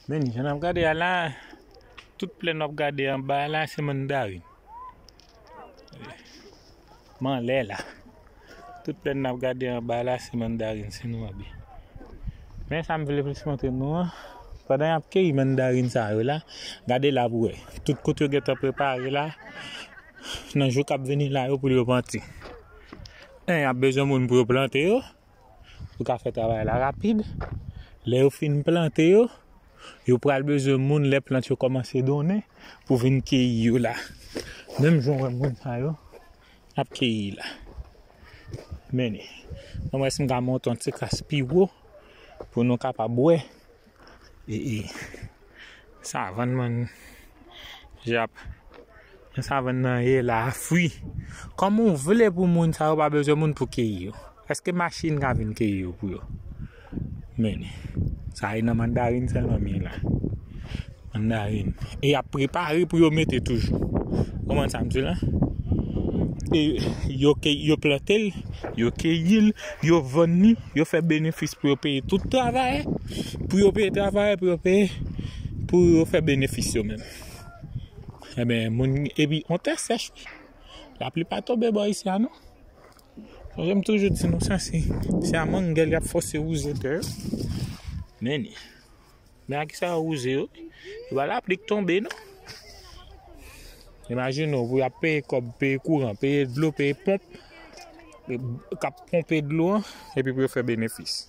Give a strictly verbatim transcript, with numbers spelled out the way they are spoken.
Men jan n ap gade a la, tout plèn w ap gade anba a la se mandarin. Manlè la. Tout plèn n ap gade anba la se mandarin, se nou anbe. Men sa m vle plis montre nou an, pandan y ap keyi mandarin sa yo la, gade la pou wè. Tout kote yo gentan prepare la, nan jou k ap vini la yo pou yo plante. En, y ap bezwen moun pou yo plante yo, pou ka fè travay la rapid. Lè yo fin plante yo, yo pral bezwen moun lè plant yo kòmanse donnen pou vin keyi yo la. Menm jan w wè moun sa yo ap keyi la. Men, mwen wè si m ka monte yon ti kras pi wo pou nou kapab wè. E, e, savann, man, Jap. Jan savann nan ye la, fwi. Kòman w vle pou moun sa yo pa bezwen moun pou keyi yo? Èske machin ka vin keyi yo pou yo? Men, sa e nan mandarin sèlman m ye la. Mandarin. E y ap prepare pou yo mete toujou. Konprann sa m di la? E yo ke-, yo plante l, yo keyi l, yo vann li, yo fè benefis pou yo peye tout travayè, pou yo peye travayè, pou yo peye, pou yo fè benefis yo menm. Ebyen, moun, epi yon tè sèch, wi. Lapli pa tonbe bò isi a, non. Sonje m toujou di nou sa, se, se a mangèl y ap fòse wouze tè yo. Men, men a kisa yo wouze yo? E pa lapli k tonbe, non. Imajine w, pou y ap peye kòb, peye kouran, peye dlo, peye ponp, e, k ap ponpe dlo an, epi pou yo fè benefis.